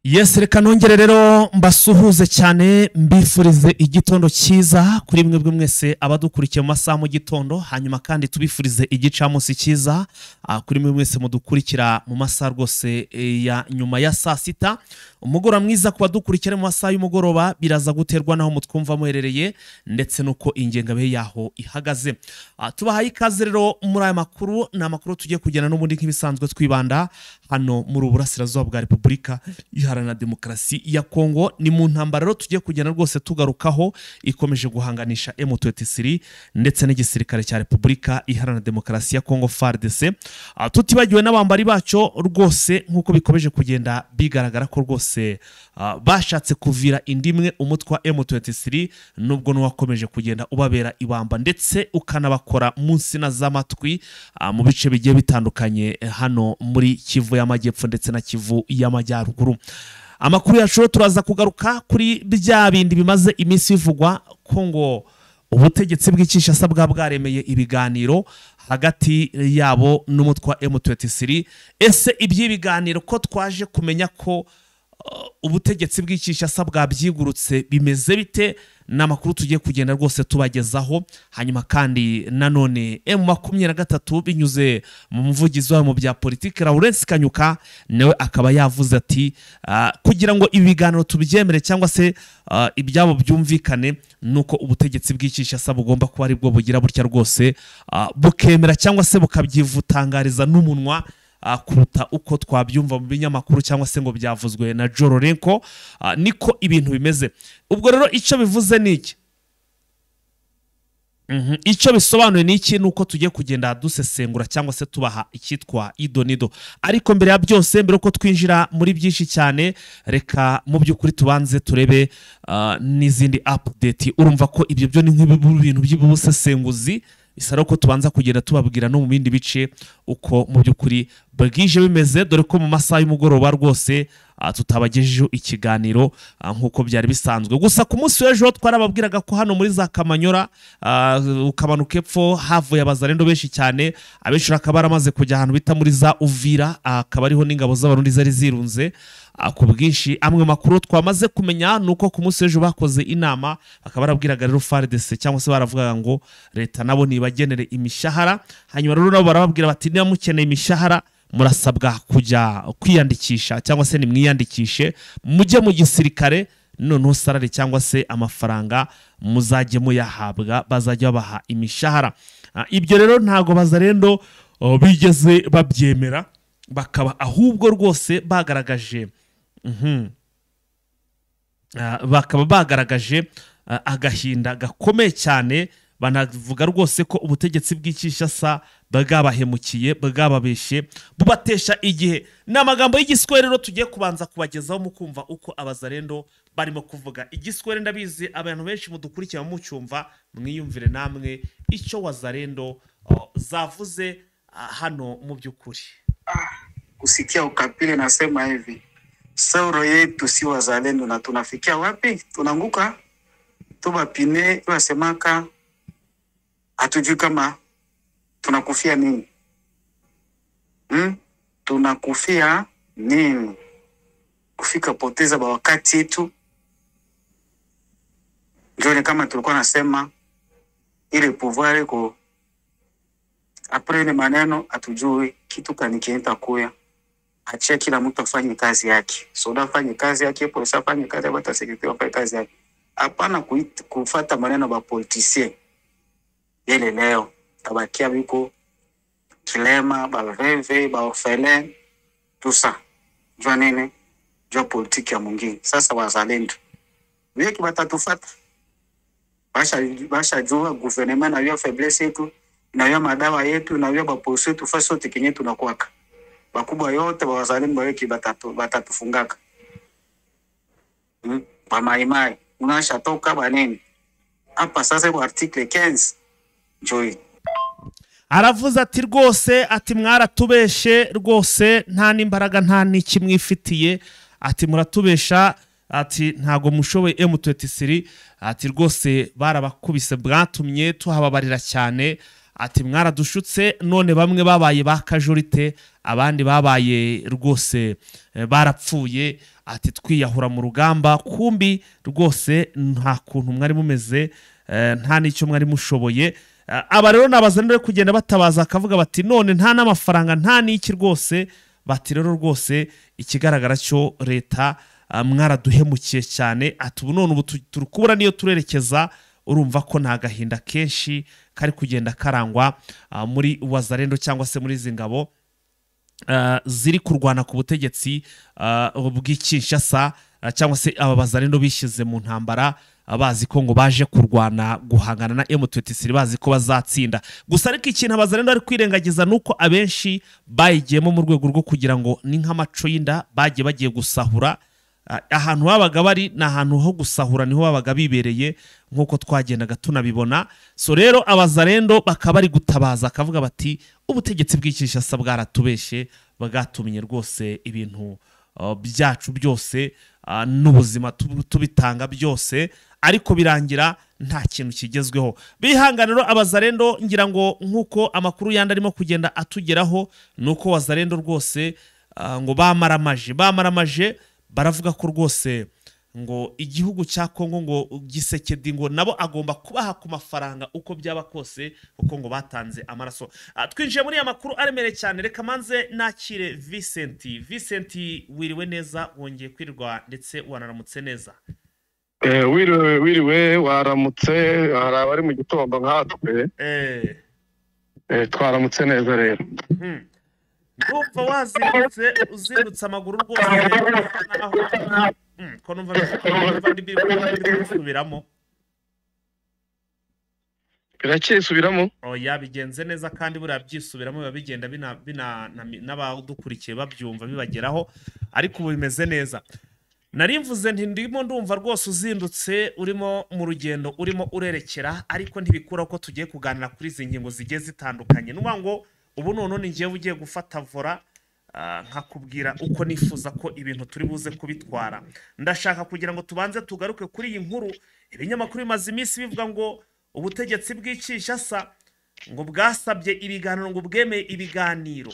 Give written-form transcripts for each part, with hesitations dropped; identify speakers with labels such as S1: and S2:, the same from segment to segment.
S1: Yes, reka nongere rero mbasuhuze cyane, mbifurize igitondo cyiza kuri mwebwe mwese abadukurikiye mu masaha mu gitondo, hanyuma kandi tubifurize igicamunsi cyiza kuri mwe mwese mudukurikira mu masaha rwose ya nyuma ya saa sita. Umugoroba mwiza ku badukurikira mu masaha y'umugoroba, biraza guterwa naho mutwumva muherereye ndetse nuko ingengabihe yaho ihagaze. Tubahaye ikaze rero muri aya makuru. Ni amakuru tugiye kugenda n'ubundi nk'ibisanzwe twibanda hano muri Uburasirazuba bwa Repubulika Iharanira Demokarasi ya Kongo. Ni mu ntambara rero tugiye kugenda rwose tugarukaho, ikomeje guhanganisha M23 ndetse n'igisirikare cya Repubulika Iharanira Demokarasi ya Kongo FARDC, tutibagiwe n'abambari bacyo rwose, nk'uko bikomeje kugenda bigaragara ko rwose bashatse kuvira indimwe umutwe wa M23, nubwo n'uwakomeje kugenda ubabera ibamba ndetse ukanabakora munsi na z'amatwi mu bice bigiye bitandukanye hano muri Kivu y'Amajyepfo ndetse na Kivu y'Amajyaruguru. Amakuru yacu turaza kugaruka kuri bya bindi bimaze iminsi bivugwa ko ngo ubutegetsi bw'Kinshasa bwa bwaremeye ibiganiro hagati yabo n'umutwe wa M23. Ese iby'ibiganiro ko twaje kumenya ko ubutegetsi bw'Kinshasa bwabyigurutse bimeze bite? N'amakuru tugiye kugenda rwose tubagezaho. Hanyuma kandi nanone M23 binyuze mu muvugizi wabo mu bya politiki Lawrence Kanyuka, nawe akaba yavuze ati kugira ngo ibiganiro tubyemere cyangwa se ibyabo byumvikane, nuko ubutegetsi bw'Kinshasa bugomba kuba ari bwo bugira butya rwose bukemera cyangwa se bukabyivutangariza n'umunwa kuruta uko twabyumva mu binyamakuru cyangwa se ngo byavuzwe na Jororenko. Niko ibintu bimeze. Ubwo rero icyo bivuze ni iki, icyo bisobanuye ni iki, nuko tugiye kugenda dusesengura cyangwa se tubaha icyitwa idonido. Ariko mbere ya byose, mbere uko twinjira muri byinshi cyane, reka mu by'ukuri tubanze turebe n'izindi update. Urumva ko ibyo byo ni nk'ibintu by'ubusesenguzi, bisaba ko tubanza kugenda tubabwira no mu bindi bice uko mu by'ukuri bwije bimeze, dore ko mu masaha y'umugoroba rwose tutabagejejeho ikiganiro nk'uko byari bisanzwe. Gusa ku munsi w'ejo twarababwiraga ko hano muri za Kamanyora, ukamanuka epfo, havuye abazarendo benshi cyane, abenshi bakaba baramaze kujya ahantu bita muri za Uvira, akaba ariho n'ingabo z'Abarundi zari zirunze ku bwinshi. Amwe makuru twamaze kumenya nuko ku munsi w'ejo bakoze inama, bakaba barabwiraga rero FARDC cyangwa se baravugaga ngo leta nabo nibagenere imishahara. Hanyuma rero nabo barababwira bati niba mukeneye imishahara murasabwa kujya kwiyandikisha cyangwa se nimwiyandikishe mujye mu gisirikare, noneho salary cyangwa se amafaranga muzajye muyahabwa, bazajya babaha imishahara. Ibyo rero ntago bazarendo bigeze babyemera, bakaba ahubwo rwose bagaragaje bakaba bagaragaje agahinda gakomeye cyane, banavuga rwose ko ubutegetsi bw'Kinshasa bwabahemukiye, bwababeshe, bubatesha igihe. Ni amagambo y'igiswahili rero tugiye kubanza kubagezaho mukumva uko abazarendo barimo kuvuga igiswahili. Ndabizi abantu benshi mudukurikira mucyumva, mwiyumvire namwe icyo wazarendo zavuze hano mu by'ukuri.
S2: Kusikia ukapile nasema hivi, sauro yetu si wazalendo na tunafikia wapi? Tunanguka tubapine wasemaka hatujui kama tunakufia nini. Tunakufia nini? Kufika poteza ba wakati yetu. Ndio kama tulikuwa nasema ile pouvoir iko apre ile maneno hatujui kitu kani kienda kuya. Achia kila mtu afanye kazi yake. Soda afanye kazi yake, polisi afanye kazi yake, bata security afanye kazi yake. Hapana kufuata maneno ba politicien. Yele leo tabakia biko kilema ba reve ba orphelin tout ça. Jua nini? Jua politique ya mwingine. Sasa wazalendo weki batatufata. Basha jua gouvernement na yo faiblesse yetu, na yo madawa yetu, na yo ba polisi yetu, faso tikinye tunakuwaka. Bakubwa yote ba wazalendo weki batatufungaka. Ba maimai unasha toka ba nini? Hapa sasa kwa article 15 Joy.
S1: Aravuze ati rwose ati mwaratubeshe rwose, nta n'imbaraga nta n'ikimwifitiye, ati muratubesha, ati ntago mushoboye M23, ati rwose barabakubise bwatumye tuhababarira cyane, Ati mwaradushutse, none bamwe babaye ba kajorite, abandi babaye rwose barapfuye. Ati twiyahura mu rugamba, kumbi rwose nta kuntu mwari mumeze, nta n'icyo mwari mushoboye. Aba rero ni abazalendo bari kugenda batabaza, akavuga bati none nta n'amafaranga nta n'iki rwose. Bati rero rwose ikigaragara cyo leta mwaraduhemukiye cyane. Ati ubu none ubu turi kubura niyo turerekeza. Urumva ko nta gahinda kenshi kari kugenda karangwa muri wazalendo cyangwa se muri izi ngabo ziri kurwana ku butegetsi bw'i Kinshasa, cyangwa se aba bazalendo bishyize mu ntambara, bazi ko ngo baje kurwana guhangana na M23, bazi ko bazatsinda gusa. Ariko ikintu abazalendo bari kwirengagiza nuko abenshi bayigiyemo mu rwego rwo kugira ngo ni nk'amaco y'inda, bagiye gusahura. Ahantu babaga bari ni ahantu ho gusahura, niho babaga bibereye nk'uko twagendaga tunabibona. So rero abazalendo bakaba bari gutabaza, akavuga bati ubutegetsi bw'i Kinshasa bwaratubeshe, bwatumye rwose ibintu byacu byose n'ubuzima tubitanga byose, ariko birangira nta kintu kigezweho. Bihanganiro abazalendo, ngira ngo nk'uko amakuru yandi arimo kugenda atugeraho nuko wazalendo rwose ngo bamaramaje baravuga ko rwose ngo igihugu cya Kongo ngo Gisekedi ngo nabo agomba kubaha ku mafaranga uko byaba kose, kuko ngo batanze amaraso. Twinjiye muri aya makuru aremereye cyane, reka manze nakire Vincent. Vincent, wiriwe neza, wongeye kwirirwa ndetse wanaramutse neza.
S3: Wiriwe waramutse, hari abari mu gitondo nkatwe. Twaramutse neza rero.
S1: Ndumva wazindutse, uzindutse amaguru rwose, ko numva biri gusubiramo.
S3: Biracyisubiramo?
S1: Oya, bigenze neza, kandi buriya byisubiramo biba bigenda n'abadukurikiye babyumva bibageraho, ariko ubu bimeze neza. Nari mvuze nti ndimo ndumva rwose uzindutse, urimo mu rugendo, urimo urerekera, ariko ntibikuraho ko tugiye kuganira kuri izi ngingo zigiye zitandukanye. Ni ukuvuga ngo ubu none ni njyewe ugiye gufata volant, nkakubwira uko nifuza ko ibintu turi buze kubitwara. Ndashaka kugira ngo tubanze tugaruke kuri iyi nkuru. Ibinyamakuru bimaze iminsi bivuga ngo ubutegetsi bw'i Kinshasa ngo bwasabye ibiganiro, ngo bwemeye ibiganiro.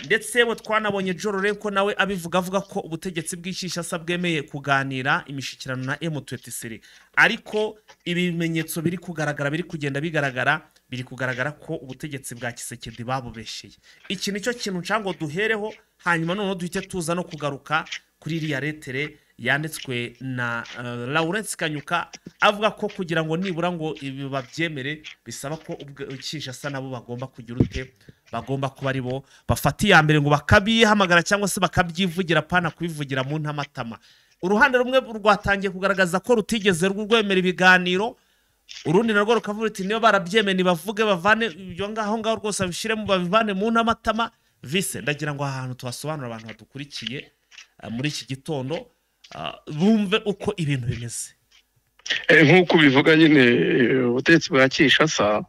S1: Ndetse we twanabonye Joe ko nawe abivuga, avuga ko ubutegetsi bw'i Kinshasa bwemeye kuganira imishyikirano na M23, ariko ibimenyetso biri kugaragara, biri kugenda bigaragara, biri kugaragara ko ubutegetsi bwa Kisekedi babubesheye. Iki nicyo kintu nshaka ngo duhereho, hanyuma noneho duhite tuza no kugaruka kuri iriya lettre yanditswe na Lawrence Kanyuka, avuga ko kugira ngo nibura ngo ibi babyemere bisaba ko Kinshasa nabo bagomba kugira ute, bagomba kuba ari bo bafata iya mbere ngo bakabihamagara cyangwa se bakabyivugira, pana kubivugira mu ntamatama. Uruhande rumwe rwatangiye kugaragaza ko rutigeze rwemera ibiganiro, urundi narwo rukavuga ruti niyo barabyemeye nibavuge, bavane ibyo ngaho ngaho rwose, babishyiremo, babivane mu ntamatama. Vise, ndagira ngo aha hantu tuhasobanure, abantu badukurikiye muri iki gitondo bumve uko ibintu bimeze.
S3: Nk'uko ubivuga nyine, ubutegetsi bwa Kinshasa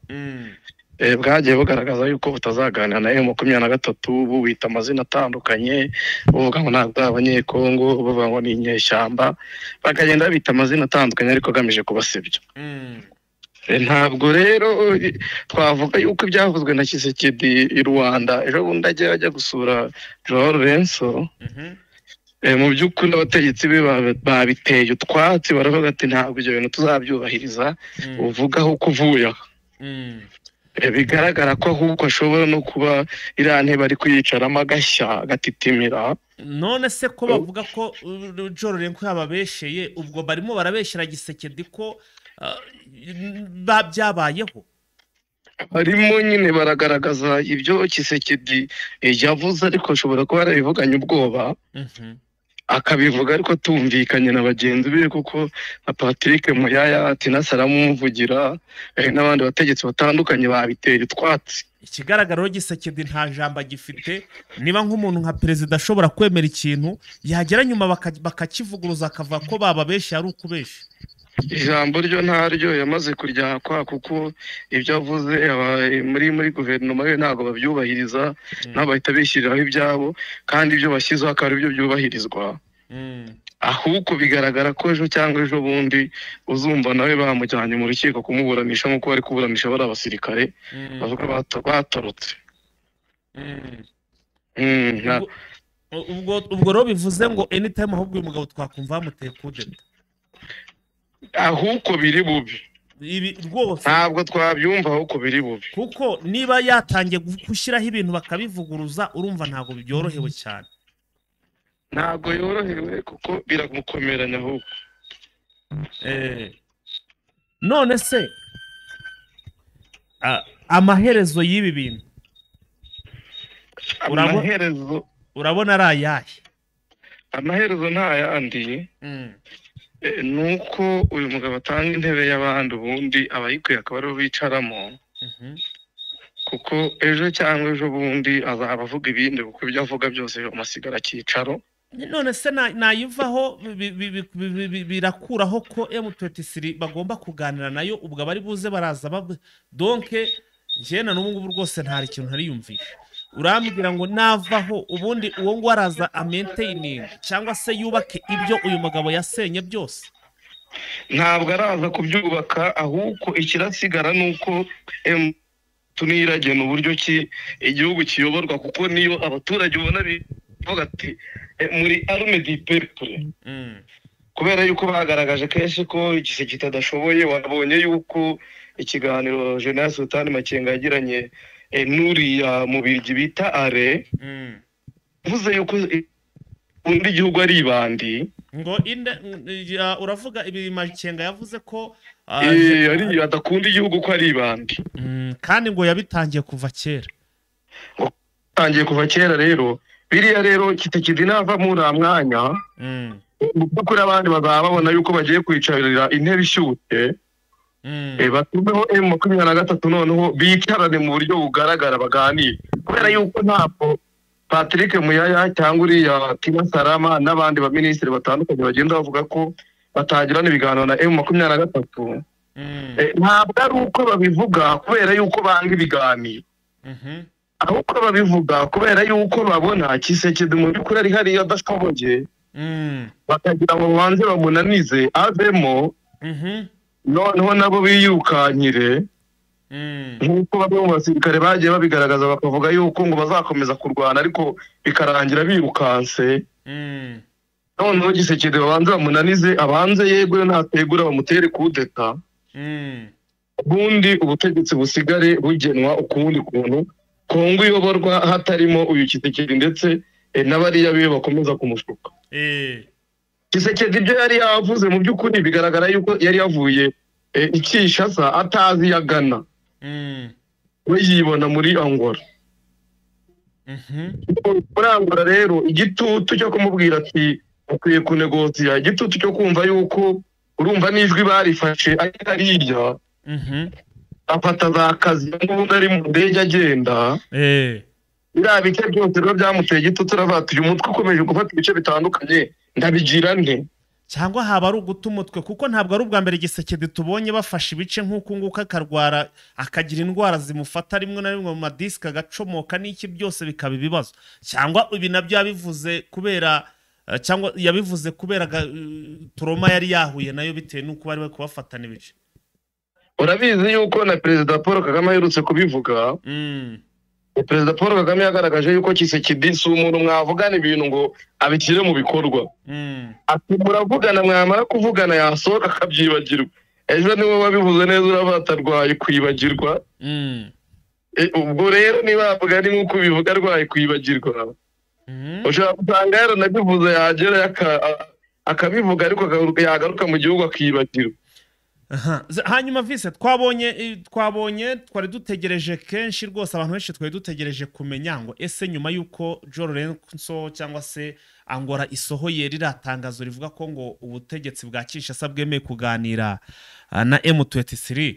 S3: bwagiye bugaragaza yuko butazaganira na M23, bubita amazina atandukanye, buvuga ngo ntabwo ari abanyekongo, buvuga ngo ni inyeshyamba, bakagenda babita amazina atandukanye ariko agamije kubasebya. Ntabwo rero twavuga yuko ibyavuzwe na Tshisekedi i Rwanda ejo bundi ajya gusura Joao Lourenço, mu by'ukuri abategetsi be babiteye utwatsi, baravuga ati ntabwo ibyo bintu tuzabyubahiriza, uvugaho ko uvuye aha. Bigaragara ko ahubwo ashobora no kuba iriya ntebe ari kuyicaramo agashya agatitimira.
S1: None se ko bavuga ko Joao Lourenço yababesheye, ubwo barimo barabeshyera Gisekedi ko byabayeho?
S3: Barimo nyine baragaragaza ibyo Tshisekedi yavuze, ariko ashobora kuba yarabivuganye ubwoba, akabivuga ariko tumvikanye na bagenzi be, kuko nka Patrick Muyaya ati aramumuvugira, n'abandi bategetsi batandukanye babiteye utwatsi.
S1: Ikigaragara rero, Gisekedi nta jambo agifite. Niba nk'umuntu nka perezida ashobora kwemera ikintu, yagera nyuma bakakivuguruza, akavuga ko bababeshye, ari ukubeshya.
S3: Ijambo ryo ntaryo, yamaze kuryakwa, kuko ibyo avuze muri guverinoma ye ntabwo babyubahiriza, nabo bahita bishyiriraho ibyabo, kandi ibyo bashyizeho akaba aribyo byubahirizwa. Ahubwo bigaragara ko ejo cyangwa ejo bundi uzumva nawe bamujyanye mu rukiko kumuburanisha nk'uko bari kuburanisha bari abasirikare bavuga batorotse.
S1: Ubwo rero bivuze ngo anytime ahubwo uyu mugabo twakumva bamuteye kudeta.
S3: Ahubwo biri bubi
S1: ibi rwose
S3: ntabwo twabyumva, ahubwo biri bubi,
S1: kuko niba yatangiye gushyiraho ibintu bakabivuguruza, urumva ntabwo byorohewe cyane.
S3: Ntabwo yorohewe kuko biramukomeranya ahubwo.
S1: None se amaherezo y'ibi bintu urabona ari ayahe?
S3: Amaherezo nta yandi, ni uko uyu mugabo atanga intebe y'abandi, ubundi abayikwiye akaba aribo bicaramo, kuko ejo cyangwa ejo bundi azaba avuga ibindi, kuko ibyo avuga byose amasigara cyicaro.
S1: None se nayivaho birakuraho ko M23 bagomba kuganira nayo, ubwo abari buze baraza donc njye na n'ubu ngubu rwose ntari ikintu ntariyumvisha. Urambwira ngo navaho ubundi uwo ngo araza amaintaining cyangwa se yubake ibyo uyu mugabo yasenye byose?
S3: Ntabwo araza kubyubaka, ahubwo ikirasigara nuko tuniragena uburyo ki igihugu kiyoborwa, kuko niyo abaturage ubona bivuga ati muri arme du peuple, kubera yuko bagaragaje kenshi ko igiseke kitadashoboye. Wabonye yuko ikiganiro General Sultan Makenga yagiranye n'uriya mubirigi bita Are, uvuze yuko undi gihugu ari ibandi,
S1: ngo inde uravuga ibi Makenga yavuze ko
S3: ari adakunda igihugu ko ari ibandi,
S1: kandi ngo yabitangiye kuva kera.
S3: Tangiye kuva kera rero biriya rero Kitekedi nava muri mwanya, kuri abandi bazaba babona yuko bagiye kwicarira intebe ishyushye, batumeho M23 noneho bicarane mu buryo bugaragara baganire, kubera yuko ntabwo Patrick Muyaya cyangwa uriya Tina Salama n'abandi ba minisitiri batandukanye bagenda bavuga ko batagirana ibiganiro na M23, ntabwo ari uko babivuga kubera yuko banga ibiganiro, ahubwo babivuga kubera yuko babona Kisekedi mu by'ukuri ari hariya adashoboye, bakagira ngo banze bamunanize avemo, noneho nabo biyukankire, nk'uko bamwe mu basirikare bagiye babigaragaza bakavuga yuko ngo bazakomeza kurwana ariko bikarangira birukanse. Noneho Gisekedi babanze bamunanize, abanze yegure, nategura bamutere kudeta, ubundi ubutegetsi busigare bugenwa ukundi kuntu Kongo iyoborwa hatarimo uyu Kisekedi ndetse n'abariya biwe bakomeza kumushuka. Kisekedi ibyo yari yavuze mu by'ukuri bigaragara yuko yari yavuye i Kinshasa atazi yagana, we yibona muri Angola. Muri Angola rero igitutu cyo kumubwira ati ukwiye kunegosiya, igitutu cyo kumva yuko urumva n'ijwi barifashe ari hariya, afata za kazi n'ubundi ari mu ndege agenda, biriya bice byose rero byamuteye igitutu, aravuga uyu mutwe ukomeje gufata ibice bitandukanye ndabigira nte?
S1: Cyangwa haba ari uguta umutwe, kuko ntabwo ari ubwa mbere Gisekedi tubonye bafashe ibice nk'uku nguku akarwara akagira indwara zimufata rimwe na rimwe mu madisike agacomoka n'iki byose bikaba ibibazo. Cyangwa ibi nabyo yabivuze kubera cyangwa yabivuze kubera trauma yari yahuye nayo bitewe n'uko bari bari kubafatana ibice.
S3: Urabizi yuko na Perezida Paul Kagame aherutse kubivuga. Perezida Paul Kagame yagaragaje yuko Kisekedi si umuntu mwavugana ibintu ngo abishyire mu bikorwa. Ati muravugana, mwamara kuvugana yasohoka akabyibagirwa. Ejo niwe wabivuze neza, uravuga atarwaye kwibagirwa. Ubwo rero niba bavuga ari nk'uko ubivuga arwaye kwibagirwa, ushobora gusanga yaranabivuze yagera akabivuga ariko yagaruka mu gihugu akibagirwa.
S1: Hanyuma vise twabonye twari dutegereje kenshi rwose, abantu benshi twari dutegereje kumenya ngo ese nyuma yuko Joe Lorenzo cyangwa se Angola isohoye riratangazo rivuga ko ngo ubutegetsi bwa Kinshasa bwemeye kuganira na M23,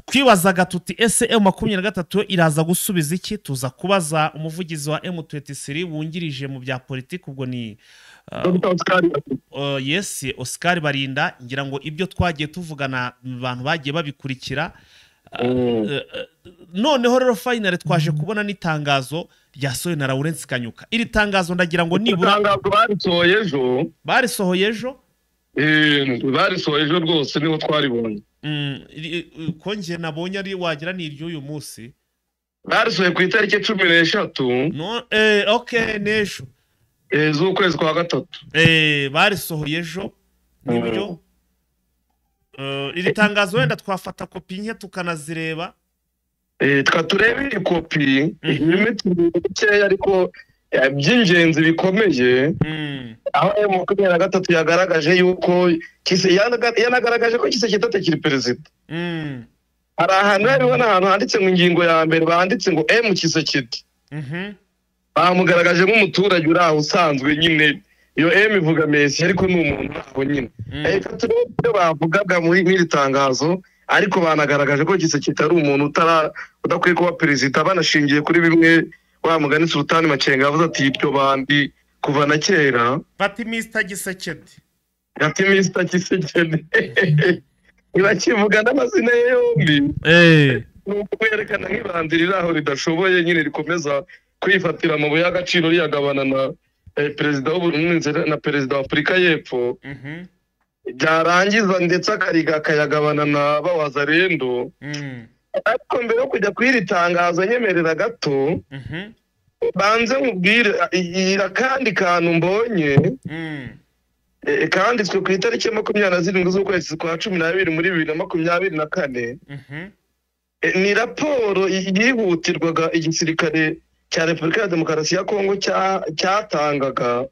S1: twibazaga tuti ese M23 iraza gusubiza iki? Tuza kubaza umuvugizi wa M23 wungirije mu bya politiki, ubwo ni yes Oscar Barinda. Ngira ngo ibyo twagiye tuvugana abantu bagiye babikurikira. Noneho rero finally twaje kubona n'itangazo ryasohowe na Lawrence Kanyuka. Iri tangazo ndagira ngo nibura
S3: itangazo barisohoye ejo,
S1: barisohoye ejo,
S3: barisohoye ejo rwose niho twaribonye.
S1: Ko njye nabonye ari wagira ni iry'uyu munsi,
S3: barisohoye ku itariki 13
S1: no, okay, n'ejo
S3: z'ukwezi kwa gatatu.
S1: Barisohoye ejo nibyo. Iri tangazo wenda twafata kopi nke tukanazireba.
S3: Turebe iyi kopi mikeya ariko by'ingenzi bikomeye, aho M23 yagaragaje yuko yanagaragaje ko Tshisekedi atakiri perezida. Hari ahantu hariho n'ahantu handitse mu ngingo ya mbere banditse ngo M Tshisekedi, bamugaragaje nk'umuturage uri aho usanzwe nyine. Iyo M ivuga Messi ariko ni umuntu aho nyine. Reka turebe ibyo bavugaga muri iri tangazo, ariko banagaragaje ko Tshisekedi ari umuntu udakwiye kuba perezida, banashingiye kuri bimwe wa mugani Sultani Makenga yavuze ati ibyo bandi kuva na kera.
S1: Bati Mr Tshisekedi,
S3: ati Mr Tshisekedi ntibakivuga n'amazina ye yombi. Ni ukwerekana nk'ibandi riri aho ridashoboye nyine, rikomeza kwifatira amabuye y'agaciro riyagabana na perezida w'Uburundi na perezida wa Afurika y'Epfo, byarangiza ndetse akariga akayagabana na Bawazarendo. Ariko mbere yo kujya kuri iri tangazo nyemerera gato, banze nkubwire akandi kantu mbonye kanditswe ku itariki 27 z'ukwezi kwa 12 muri 2024. Ni raporo yihutirwaga igisirikare cya Repubulika ya Demokarasi ya Kongo cyatangaga,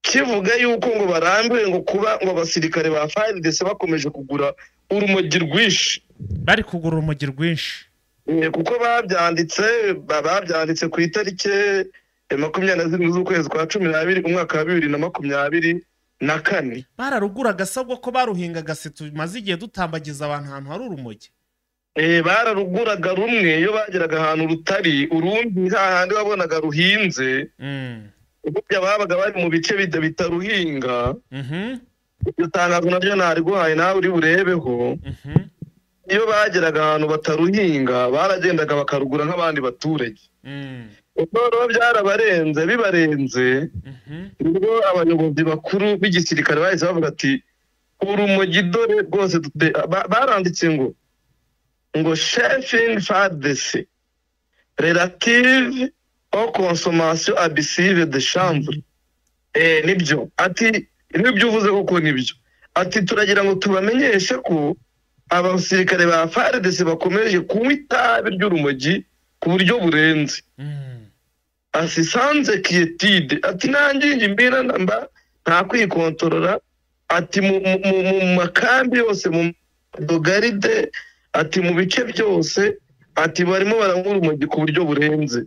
S3: kivuga yuko ngo barambiwe ngo kuba ngo abasirikare ba FARDC bakomeje kugura urumogi rwinshi.
S1: Bari kugura urumogi rwinshi
S3: kuko babyanditse ku itariki 27 z'ukwezi kwa 12 umwaka wa 2024.
S1: Bararuguraga sabwo ko baruhingaga se tumaze igihe dutambagiza abantu ahantu hari urumogi.
S3: Bararuguraga rumwe iyo bageraga ahantu rutari, urundi hahandi wabonaga ruhinze. Burya babaga bari mu bice bitaruhinga. Iryo tangazo naryo nariguhaye nawe uri burebeho. Iyo bageraga ahantu bataruhinga baragendaga bakarugura nk'abandi baturage. Noneho byarabarenze bibarenze, nibwo abayobozi bakuru b'igisirikare bahise bavuga ati urumogi dore rwose. Baranditse ngo chefing FARDC relative aux consommations abusive de chanvre. Nibyo ati nibyo uvuze koko nibyo. Ati turagira ngo tubamenyeshe ko abasirikare ba FARDC bakomeje kunywa itabi ry'urumogi ku buryo burenze. Asisanze quiétude, ati nanjye ngimbira namba nta kwikontorora, ati mu makambi yose mu dogaride, ati mu bice byose, ati barimo baranywa urumogi ku buryo burenze.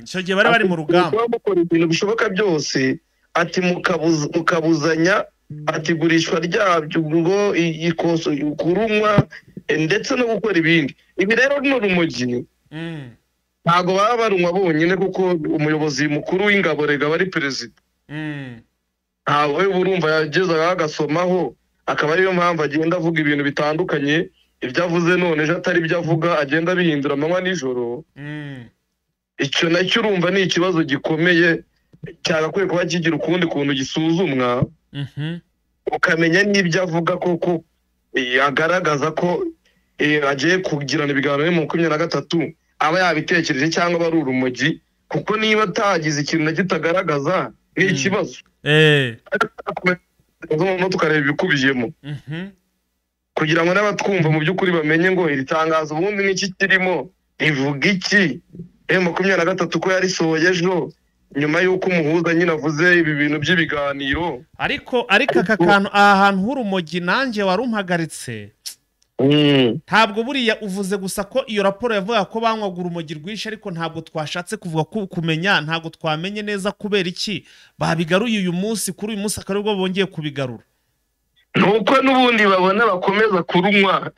S1: Icyo gihe bari mu rugamba
S3: bakora ibintu bishoboka byose, ati mukabuzanya, ati igurishwa ryabyo ngo ikoso kurunywa ndetse no gukora ibindi. Ibi rero ni urumogi ntago baba barunywa bonyine, kuko umuyobozi mukuru w'ingabo rega bari perezida. Ntawe urumva yagezaga agasomaho, akaba ariyo mpamvu agenda avuga ibintu bitandukanye. Ibyo avuze none ejo atari ibyo avuga, agenda bihindura amanywa nijoro. Icyo nacyo urumva ni ikibazo gikomeye cyagakwiye kuba kigira ukundi kuntu gisuzumwa, ukamenya n'ibyo avuga koko agaragaza ko agiye kugirana ibiganiro mu 23 aba yabitekereje cyangwa bari urumogi, kuko niba atagize ikintu na kitagaragaza ni ikibazo. Tukareba ibikubiyemo kugira ngo n'abatwumva mu by'ukuri bamenye ngo iri tangazo ubundi n'iki kirimo, rivuga iki. M23 ko yarisohoye ejo nyuma y'uko umuhuza nyine avuze ibi bintu by'ibiganiro.
S1: Ariko aka kantu aha hantu h'urumogi nanjye warumpagaritse. Ntabwo buriya uvuze gusa ko iyo raporo yavuga ko banywaga urumogi rwinshi, ariko ntabwo twashatse kuvuga ko kumenya, ntabwo twamenye neza kubera iki babigaruye uyu munsi. Kuri uyu munsi akaba aribwo bongeye kubigarura.
S3: Nuko n'ubundi babona bakomeza kurunywa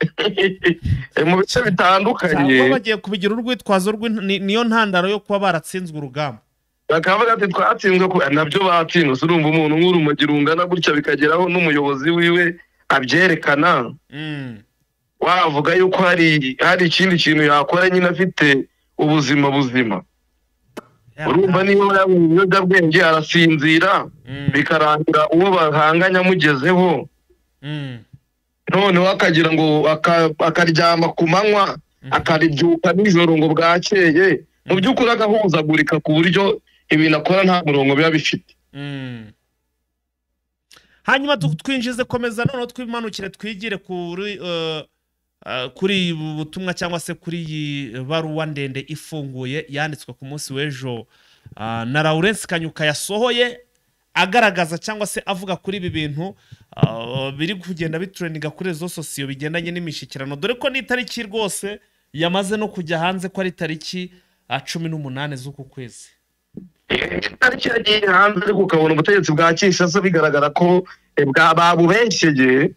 S3: mu bice bitandukanye,
S1: bagiye kubigira urwitwazo niyo ntandaro yo kuba baratsinzwe urugamba.
S3: Bakavuga ati twatsinzwe, nabyo batsinzwe. Urumva umuntu nk'urumogi rungana gutya bikageraho n'umuyobozi wiwe abyerekana, wavuga yuko hari ikindi kintu yakora nyine afite ubuzima buzima. Urumva niba yabonye ibiyobyabwenge arasinzira, bikarangira uwo bahanganye amugezeho, noneho akagira ngo akaryama ku manywa, akaribyuka nijoro ngo bwakeye, mu by'ukuri agahuzagurika ku buryo ibintu akora nta murongo biba bifite.
S1: Hanyuma twinjize, komeza noneho twimanukire twigire kuri ubu butumwa cyangwa se kuri iyi baruwa ndende ifunguye yanditswe ku munsi w'ejo na Lawrence Kanyuka, yasohoye agaragaza cyangwa se avuga kuri ibi bintu biri kugenda bitrendinga kuri réseaux sociaux bigendanye n'imishyikirano, dore ko n'itariki rwose yamaze no kujya hanze ko ari tariki 18 z'uku kwezi.
S3: Itariki yagiye hanze, ariko ukabona ubutegetsi bwa Kinshasa bigaragara ko babubeshyeye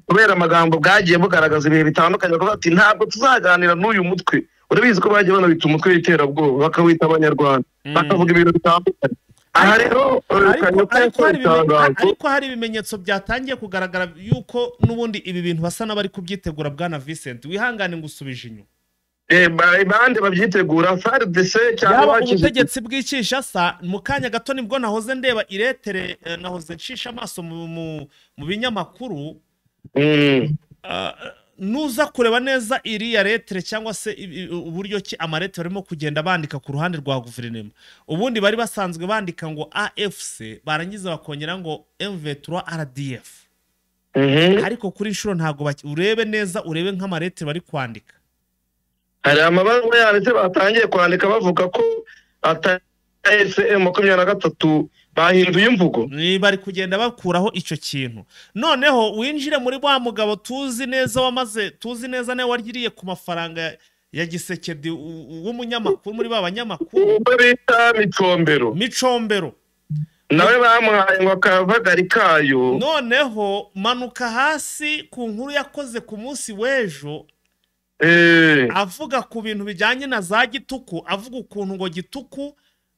S3: kubera amagambo bwagiye bugaragaza ibihe bitandukanye, bavuga ati ntabwo tuzaganira n'uyu mutwe. Urabizi ko bagiye banabita umutwe w'iterabwoba, bakawita abanyarwanda, bakavuga ibintu bitandukanye. Aha rero
S1: Ariko
S3: Kanyuka yasohoye itangazo.
S1: Ariko hari ibimenyetso byatangiye kugaragara yuko n'ubundi ibi bintu basa n'abari kubyitegura. Bwana Vincent, wihangane ngusubije inyuma.
S3: Bande babyitegura? FARDC cyangwa
S1: Yaba
S3: bakize?
S1: ubutegetsi bw'i Kinshasa. Mu kanya gato nibwo nahoze ndeba iretere, nahoze nshisha amaso mu binyamakuru. Nuza kureba neza iriya lettre cyangwa se uburyo ki amalettre barimo kugenda bandika ku ruhande rwa guverinoma, ubundi bari basanzwe bandika ngo AFC, barangiza bakongera ngo M23 RDF, ariko kuri inshuro ntabwo urebe neza, urebe nk'amalettre bari kwandika.
S3: Hari amabaruwa yanditse, batangiye kwandika bavuga ko atari M23, bahinduye imvugo.
S1: Ni bari kugenda bakuraho icyo kintu. Noneho winjire muri wa mugabo tuzi neza wamaze, tuzi neza nawe waririye ku mafaranga ya Gisekedi, w'umunyamakuru muri ba banyamakuru.
S3: Uwo bita Micombero.
S1: Micombero.
S3: Nawe bamuhaye ngo akavagari kayo.
S1: Noneho manuka hasi ku nkuru yakoze ku munsi w'ejo, avuga ku bintu bijyanye na za Gituku, avuga ukuntu ngo Gituku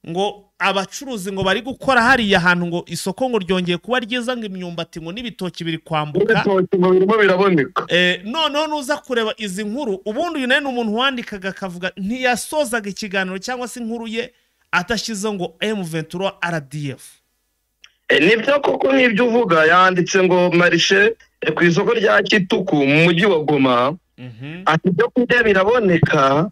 S1: ngo abacuruzi ngo bari gukora hariya hantu, ngo isoko ngo ryongeye kuba ryiza, ngo imyumbati ngo n'ibitoki biri kwambuka.
S3: N'ibitoki ngo birimo biraboneka.
S1: Noneho nuza kureba izi nkuru, ubundi uyu nawe ni umuntu wandikaga akavuga, ntiyasozaga ikiganiro cyangwa se inkuru ye adashyizeho ngo M23 RDF.
S3: Nibyo koko nk'ibyo uvuga, yanditse ngo marché ku isoko rya Kituku mu mujyi wa Goma, ati ibyo kurya biraboneka,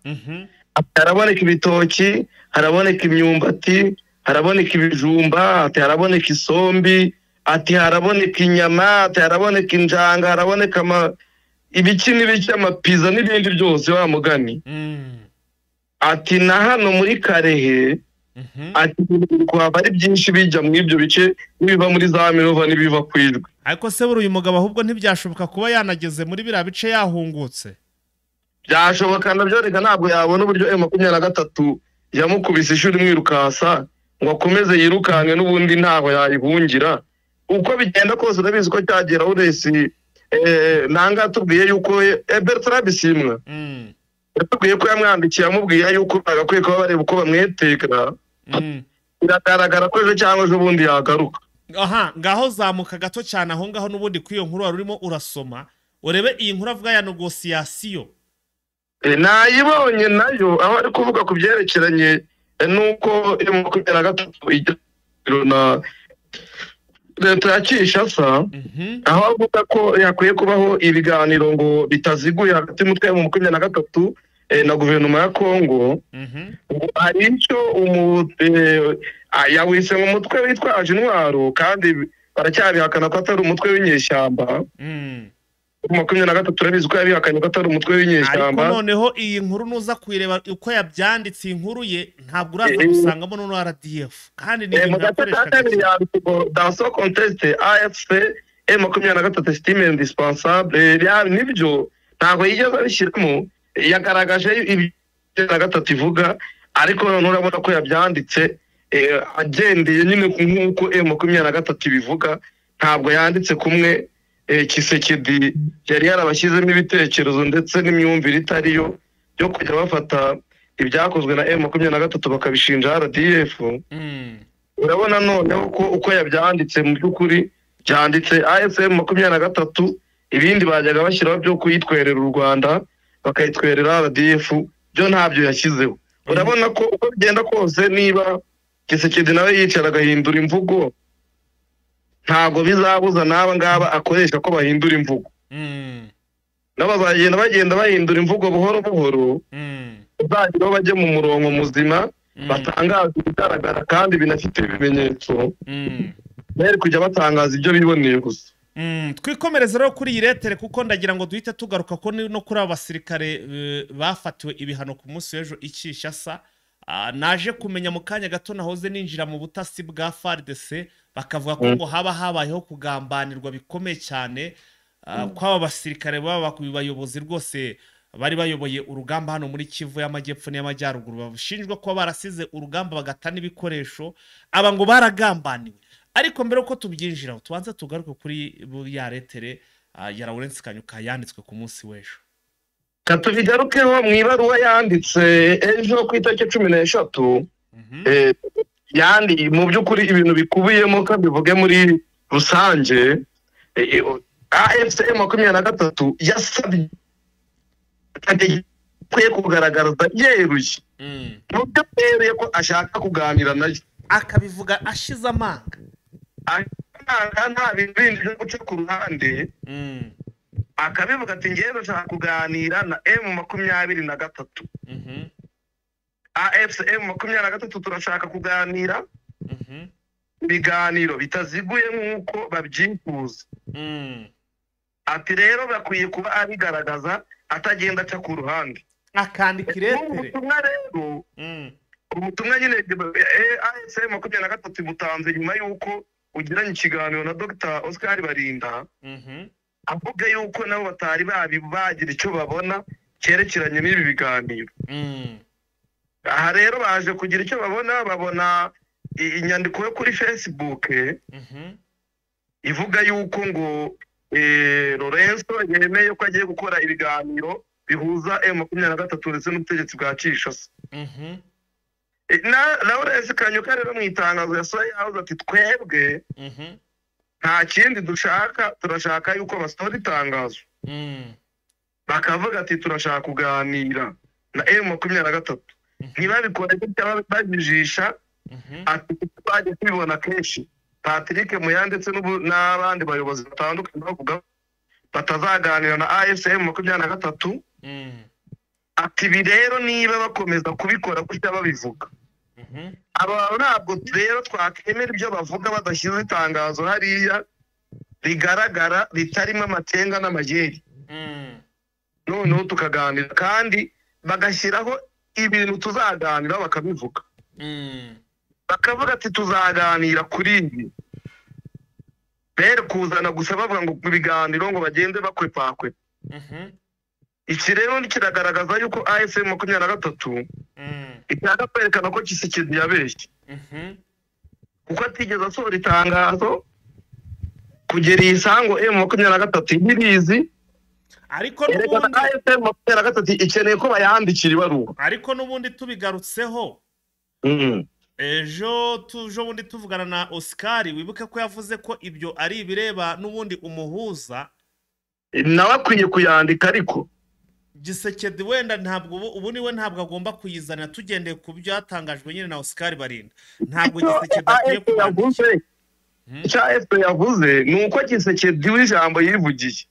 S3: ati haraboneka ibitoki, haraboneka imyumbati, haraboneka ibijumba, ati haraboneka isombi, ati haraboneka inyama, ati haraboneka injanga, haraboneka ibiki n'ibiki, amapiza n'ibindi byose wa mugani. Ati na hano muri Karehe, ati ibintu kuhava ari byinshi bijya muri ibyo bice, n'ibiva muri za Minova n'ibiva ku Ijwi.
S1: Ariko se buri uyu mugabo ahubwo ntibyashoboka kuba yanageze muri biriya bice yahungutse?
S3: Byashoboka nabyo reka, ntabwo yabona uburyo M23 yamukubise ishuri imwirukasa ngo akomeze yirukanke, n'ubundi ntaho yayihungira. Uko bigenda kose urabizi ko cyagera uresi nanga tubwiye yuko Bertrand Bisimwa yatubwiye ko yamwandikiye amubwiye yuko bagakwiye kuba bareba uko bamwetekera. Biragaragara ko ejo cyangwa ejo bundi yagaruka.
S1: Aha ngaho zamuka gato cyane aho ngaho n'ubundi kuri iyo nkuru wari urimo urasoma, urebe iyi nkuru avuga ya négociation.
S3: Nayibonye nayo, aho ari kuvuga ku byerekeranye n'uko M23 igira na leta ya Kinshasa, aho avuga ko yakwiye kubaho ibiganiro ngo bitaziguye hagati y'umutwe wa M23 na guverinoma ya Kongo. Ngo hari icyo yawise mu mutwe witwaje intwaro, kandi baracyabihakana ko atari umutwe w'inyeshyamba. 23 urabizi ko yabihakanye ko atari umutwe
S1: Ariko
S3: w'inyeshyamba.
S1: noneho iyi nkuru nuza kuyireba uko yabyanditse, iyi nkuru ye ntabwo uraza gusangamo noneho RDF, kandi ni
S3: Mu
S1: ibintu
S3: gace ka
S1: yakoreshaga
S3: kabiri
S1: cyane.
S3: yanditse ngo dans ce contexte AFC M23 estime indispensable. Nibyo, ntabwo yigeze abishyiramo, yagaragaje ibyo na gatatu ivuga, ariko noneho urabona ko yabyanditse agendeye nyine nk'uko M23 ibivuga. Ntabwo yanditse kumwe Kisekedi yari yarabashyizemo ibitekerezo ndetse n'imyumvire itariyo yo kujya bafata ibyakozwe na M23 bakabishinja RDF. Urabona noneho ko uko yabyanditse mu by'ukuri byanditse AFC M23, ibindi bajyaga bashyiraho byo kuyitwerera u Rwanda bakayitwerera RDF byo ntabyo yashyizeho. Urabona ko uko bigenda kose, niba Tshisekedi nawe yicara agahindura imvugo, ntabwo bizabuza n'aba ngaba akoresha ko bahindura imvugo. Nabo bazagenda bagenda bahindura imvugo buhoro buhoro, bazageraho bajye mu murongo muzima, batangaza ibigaragara kandi binafite ibimenyetso, bari kujya batangaza ibyo biboneye gusa.
S1: Twikomereze rero kuri iyi lettre, kuko ndagira ngo duhite tugaruka ko no kuri aba basirikare bafatiwe ibihano ku munsi w'ejo i Kinshasa. Naje kumenya mu kanya gato nahoze ninjira mu butasi bwa FARDC, bakavuga ko ngo haba habayeho kugambanirwa bikomeye cyane kw'aba basirikare baba bayobozi rwose bari bayoboye urugamba hano muri Kivu y'Amajyepfo n'Amajyaruguru, bashinjwa kuba barasize urugamba bagata n'ibikoresho, aba ngo baragambaniwe. Ariko mbere uko tubyinjiraho, tubanze tugaruke kuri ya lettre ya Lawrence Kanyuka yanditswe ku munsi w'ejo.
S3: Katubigarukeho mu ibaruwa yanditse ejo ku itariki 13, yandi mu by'ukuri ibintu bikubiyemo kabivuge muri rusange. AFC M23 yasabye kwe kugaragaza yeruye mu byo yeruye ko ashaka kuganira nayo,
S1: akabivuga ashize amanga,
S3: nta bintu bindi byo guca ku ruhande, akabivuga ati ngewe ndashaka kuganira na M23. AFC M23 turashaka kuganira ibiganiro bitaziguye nk'uko babyifuza. Ati rero bakwiye kuba abigaragaza atagenda aca ku ruhande,
S1: akandika i lettre.
S3: Ubutumwa rero, ubutumwa nyine AFC M23 butanze nyuma y'uko ugiranye ikiganiro na Dr Oscar Barinda, avuga yuko nabo batari bagira icyo babona cyerekeranye n'ibi biganiro. Aha rero baje kugira icyo babona, babona inyandiko yo kuri Facebook ivuga yuko ngo Lorenzo yemeye ko agiye gukora ibiganiro bihuza M23 ndetse n'ubutegetsi bwa Kinshasa. Na Lawrence Kanyuka rero mu itangazo yasohoye yavuze ati twebwe nta kindi dushaka, turashaka yuko basohora itangazo bakavuga ati turashaka kuganira na M23, ntibabikore gutya babijisha. Ati twagiye tubibona kenshi Patrick Muya ndetse n'abandi bayobozi batandukanye bavuga batazaganira na AFC M23. Ati ibi rero niba bakomeza kubikora gutya babivuga, aba ntabwo rero twakemera ibyo bavuga badashyize itangazo hariya rigaragara ritarimo amatenga n'amajeri, noneho tukaganira kandi bagashyiraho ibintu tuzaganira bakabivuga, bakavuga ati tuzaganira kuri ibi, bere kuzana gusa bavuga ngo ibiganiro ngo bagende bakwepakwe. Iki rero kiragaragaza yuko AFC M23 ishaka kwerekana ko Tshisekedi yabeshye, kuko atigeze asohora itangazo kugera iyi sango M23 ntirizi.
S1: Ariko n'ubundi
S3: AFC M23 ikeneye ko bayandikira ibaruwa.
S1: Ariko n'ubundi tubigarutseho, ejo tujo bundi tuvugana na Oscar, wibuke ko yavuze ko ibyo ari ibireba n'ubundi umuhuza
S3: nawe akwiye kuyandika, ariko
S1: Tshisekedi wenda ntabwo ubu niwe ntabwo agomba kuyizana, tugendeye ku byatangajwe nyine na Oscar Barinda. Ntabwo Tshisekedi akwiye
S3: kuyandika. Icyo AFP yavuze ni uko Tshisekedi w'ijambo yivugiye.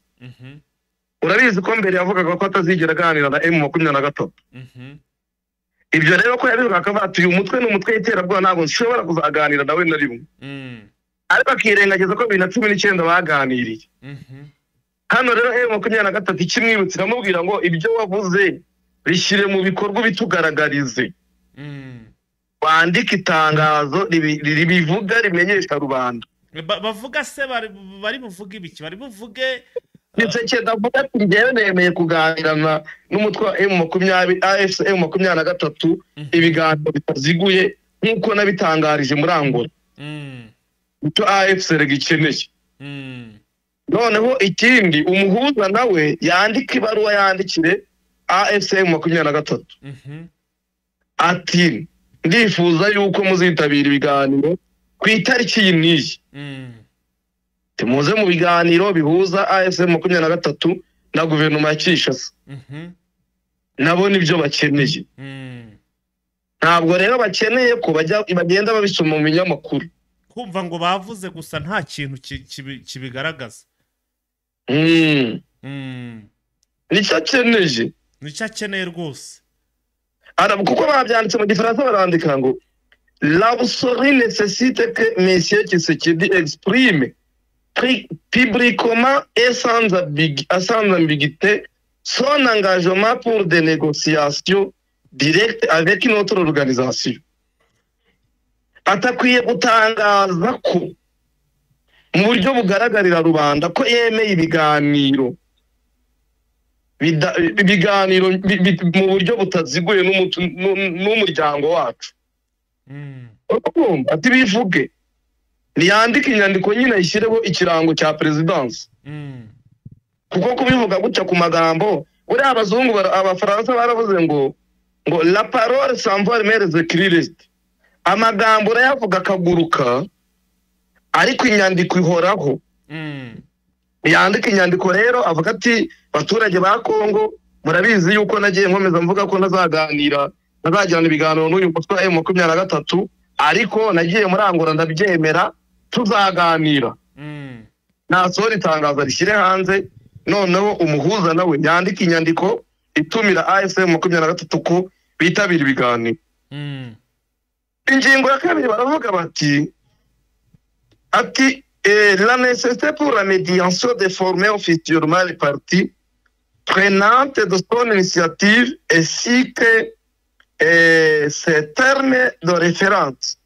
S3: Urabizi ko mbere yavugaga ko atazigera aganira na M23. Ibyo rero ko yabivuga akavuga ati uyu mutwe ni umutwe w'iterabwoba, ntabwo nshobora kuzaganira nawe na rimwe. Ariko akirengagiza ko 2019 baganiriye. Hano rero M23 ikimwibutsa iramubwira ngo ibyo wavuze bishyire mu bikorwa bitugaragarize, wandike itangazo ribivuga rimenyesha rubanda.
S1: Bavuga se bari buvuge ibiki? Bari buvuge
S3: Tshisekedi avuga ati njyewe nemeye kuganira n'umutwe wa M20 AFC M23 ibiganiro bitaziguye nk'uko nabitangarije muri Angola. Icyo AFC gikeneye. Noneho ikindi, umuhuza nawe yandika ibaruwa yandikire AFC M23 ati ndifuza yuko muzitabira ibiganiro ku itariki iyi n'iyi, muze mu biganiro bihuza AFC M23 na guverinoma ya Kinshasa, nabo nibyo bakeneye. Ntabwo rero bakeneye ko bagenda babisoma mu binyamakuru,
S1: kumva ngo bavuze gusa nta kintu kibigaragaza.
S3: Nicyo akeneye,
S1: nicyo akeneye rwose.
S3: Kuko babyanditse mu Gifaransa, barandika ngo "L'absolu nécessite que Monsieur Tshisekedi exprime publiquement et sans ambiguïté son engagement pour des négociations directes avec notre organisation." Atakwiye gutangaza ko mu buryo bugaragarira rubanda ko yemeye ibiganiro mu buryo butaziguye n'umuryango wacu. Ati bivuge, ntiyandike inyandiko nyine ayishyireho ikirango cya perezidansi, kuko kubivuga gutya ku magambo, buriya abazungu, Abafaransa baravuze ngo "La parole s'envole mais les écrits restent." Amagambo urayavuga akaguruka, ariko inyandiko ihoraho. Yandika inyandiko rero avuga ati baturage ba Kongo, murabizi yuko nagiye nkomeza mvuga ko ntazaganira, ntazagirana ibiganiro n'uyu mutwe wa M23, ariko nagiye muri Angola ndabyemera, tuzaganira. Nasohora itangazo rishyire hanze, noneho umuhuza nawe yandika inyandiko itumira AFC M23 ko bitabira ibiganiro. Ingingo ya kabiri baravuga bati ati "La nécessité pour la médiation de former officiellement les parties prenantes de son initiative ainsi que ses termes de référence."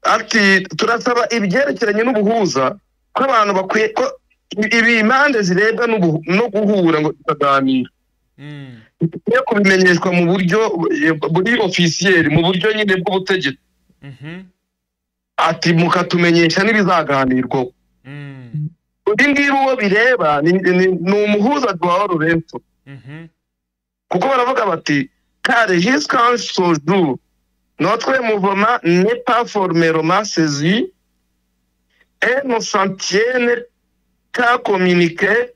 S3: Ati turasaba ibyerekeranye n'ubuhuza ko abantu bakwiye ko ibi impande zirebwa no guhura ngo tukaganira, bikwiye kubimenyeshwa mu buryo buri officiel, mu buryo nyine bw'ubutegetsi. Ati mukatumenyesha n'ibizaganirwaho. Ibi ngibi uwo bireba ni umuhuza João Lourenço, kuko baravuga bati "Car jusqu'à ce jour notre mouvement n'est pas formellement saisi et ne s'en tient qu'à communiqué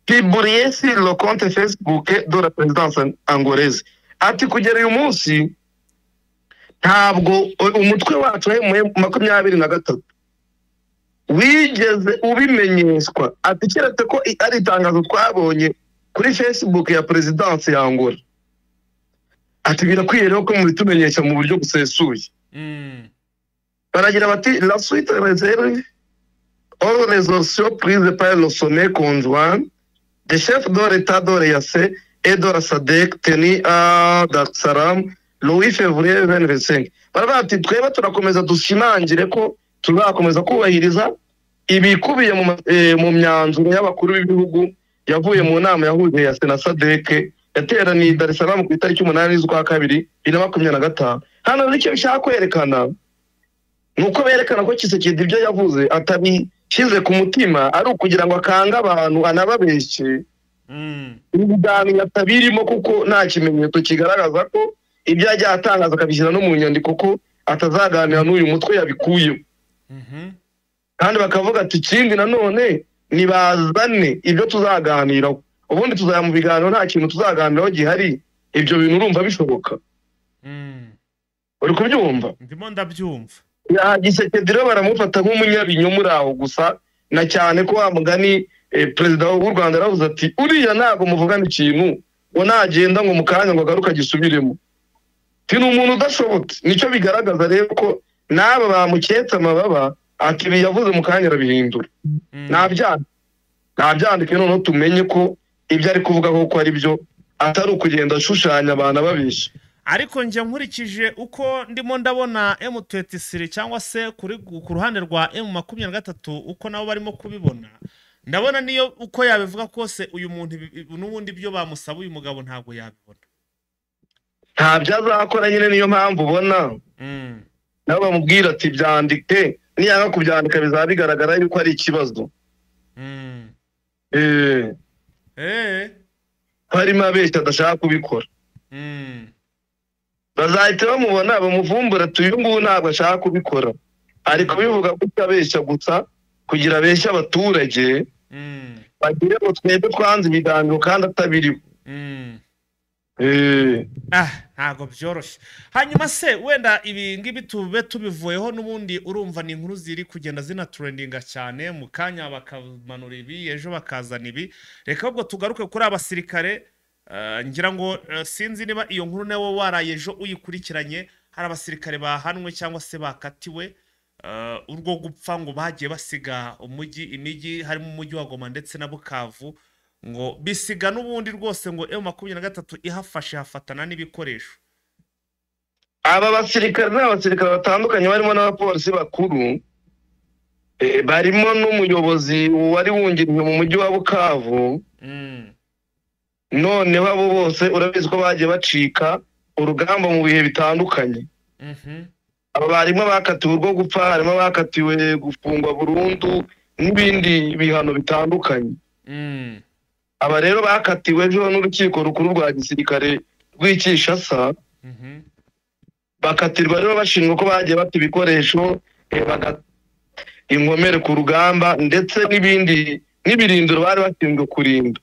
S3: publié sur le compte Facebook de la présidence angolaise." Ati kugera uyu munsi ntabwo umutwe wacu M23 wigeze ubimenyeshwa, ati keretse ko ari itangazo twabonye kuri Facebook ya perezidansi ya Angola. Ati birakwiye rero ko mubitumenyesha mu buryo busesuye. Baragira bati "La suite réserve aux résolutions prises par le sommet conjoint des chefs de l'État de l'EAC et de la SADC tenu à Dar es Salaam le 8 février 2025." Baravuga ati twebwe turakomeza dushimangire ko tuzakomeza kubahiriza ibikubiye mu myanzuro y'abakuru b'ibihugu yavuye mu nama yahuje EAC na SADC yateraniye i Dar es Salaam ku itariki 8 z'ukwa kabiri 2025. Hano nicyo bishaka kwerekana, ni uko berekana ko Tshisekedi ibyo yavuze atabishyize ku mutima, ari ukugira ngo akange abantu anababeshye. Ibiganiro atabirimo, kuko nta kimenyetso kigaragaza ko ibyo yagiye atangaza akabishyira no mu nyandiko ko atazaganira n'uyu mutwe yabikuyeho. Kandi bakavuga ati ikindi nanone nibazane ibyo tuzaganiraho, ubundi tuzajya mu biganiro nta kintu tuzaganiraho gihari. Ibyo bintu urumva bishoboka? Uri kubyumva?
S1: Ndimo ndabyumva.
S3: Tshisekedi rero baramufata nk'umunyabinyoma uri aho gusa, na cyane ko wa mugani perezida w'u Rwanda yaravuze ati uriya ntabwo muvugana ikintu ngo nagenda ngo mu kanya ngo agaruke agisubiremo, ni umuntu udashobotse. Nicyo bigaragaza rero ko n'aba bamuketse amababa, ati ibi yavuze mu kanya arabihindura. Nabyandike noneho tumenye ko ibyo ari kuvuga koko ari byo, atari ukugenda ashushanya abantu ababeshya.
S1: Ariko njye nkurikije uko ndimo ndabona M23 cyangwa se ku ruhande rwa M23 uko nabo barimo kubibona, ndabona niyo uko yabivuga kose uyu muntu n'ubundi byo bamusaba uyu mugabo ntabwo yabibona,
S3: ntabyo azakora nyine. Niyo mpamvu ubona nabo bamubwira ati byandike, niyanga kubyandika bizaba bigaragara yuko ari ikibazo. Harimo abeshya adashaka kubikora, bazahita bamubona bamuvumbura ati uyu nguyu ntabwo ashaka kubikora, ari kubivuga gutya abeshya gusa kugira abeshye abaturage bagire ngo twebwe twanze ibiganiro kandi atabiriho.
S1: Ntabwo byoroshye. Hanyuma se wenda ibi ngibi tube tubivuyeho, n'ubundi urumva ni inkuru ziri kugenda zinatrendinga cyane, mu kanya bakamanura ibi, ejo bakazana ibi. Reka ahubwo tugaruke kuri abasirikare. Ngira ngo sinzi niba iyo nkuru nawe waraye ejo uyikurikiranye. Hari abasirikare bahanwe cyangwa se bakatiwe urwo gupfa, ngo bagiye basiga umujyi, imijyi harimo umujyi wa Goma ndetse na Bukavu, ngo bisiga n'ubundi rwose ngo M23 ihafashe hafatana n'ibikoresho.
S3: Aba basirikare ni abasirikare batandukanye barimo n'abapolisi bakuru, barimo n'umuyobozi wari wungirije mu mujyi wa Bukavu. Noneho abo bose urabizi ko bagiye bacika urugamba mu bihe bitandukanye. Aba barimo bakatiwe urwo gupfa, harimo bakatiwe gufungwa burundu n'ibindi bihano bitandukanye. Aba rero bakatiwe ejo n'urukiko rukuru rwa gisirikare rw'i Kinshasa. Bakatirwa rero bashinjwa ko bagiye bata ibikoresho, inkomere ku rugamba, ndetse n'ibindi n'ibirindiro bari bashinzwe kurinda.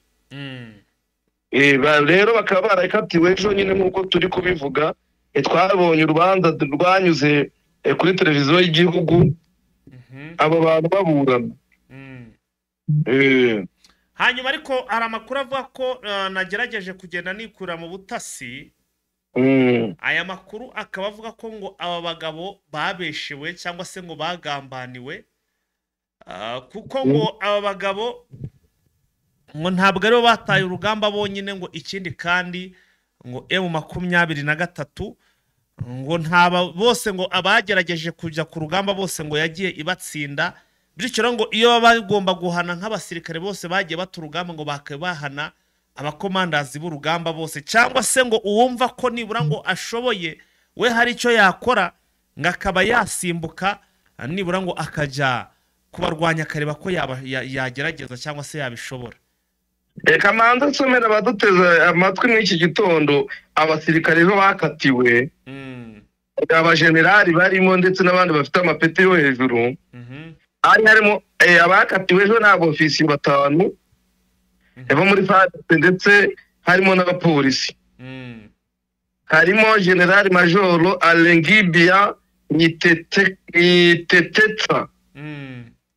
S3: Rero bakaba barakatiwe ejo nyine nk'uko turi kubivuga. Twabonye urubanza rwanyuze kuri televiziyo y'igihugu, abo bantu baburana.
S1: Hanyuma ariko hari amakuru avuga ko nagerageje kugenda nikura mu butasi. Aya makuru akaba avuga ko ngo aba bagabo babeshewe cyangwa se ngo bagambaniwe, kuko ngo aba bagabo ngo ntabwo aribo bataye urugamba bonyine, ngo ikindi kandi ngo M23 ngo ntaba bose ngo abagerageje kujya ku rugamba bose ngo yagiye ibatsinda. Bityo rero ngo iyo baba bagomba guhana nk'abasirikare bose bagiye bata urugamba, ngo bakabahana abakomandazi b'urugamba bose, cyangwa se ngo uwumva ko nibura ngo ashoboye we hari icyo yakora ngo akaba yasimbuka nibura ngo akajya kubarwanya akareba ko yagerageza cyangwa se yabishobora.
S3: Reka manze nsomera abaduteze amatwi muri iki gitondo abasirikare bo bakatiwe, abajenerali barimo ndetse n'abandi bafite amapeti yo hejuru. Hari harimo abakatiwe ejo ni abofisiye 5 bo muri FARDC, ndetse harimo n'abapolisi. Harimo General Majoro Alengibia Nitetetsa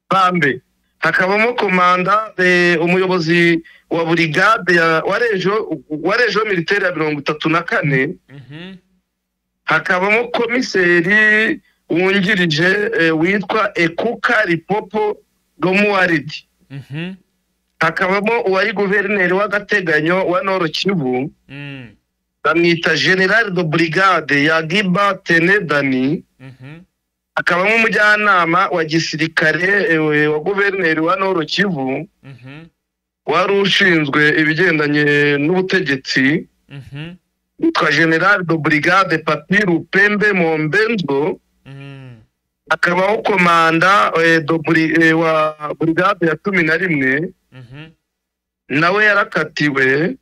S3: Bambe, hakabamo komanda umuyobozi wa brigade wa rejo militaire ya 34, hakabamo komiseri wungirije witwa Ekuka Ripopo Gomuaridi, hakabamo uwari guverineri w'agateganyo wa Nord Kivu, bamwita General de Brigade ya Giba Tenedani, hakabamo umujyanama wa gisirikare wa guverineri wa Nord Kivu wari ushinzwe ibigendanye n'ubutegetsi, witwa General de Brigade Papiru Pembe Mombenzo, akabaho komanda wa brigade ya 11, nawe yarakatiwe.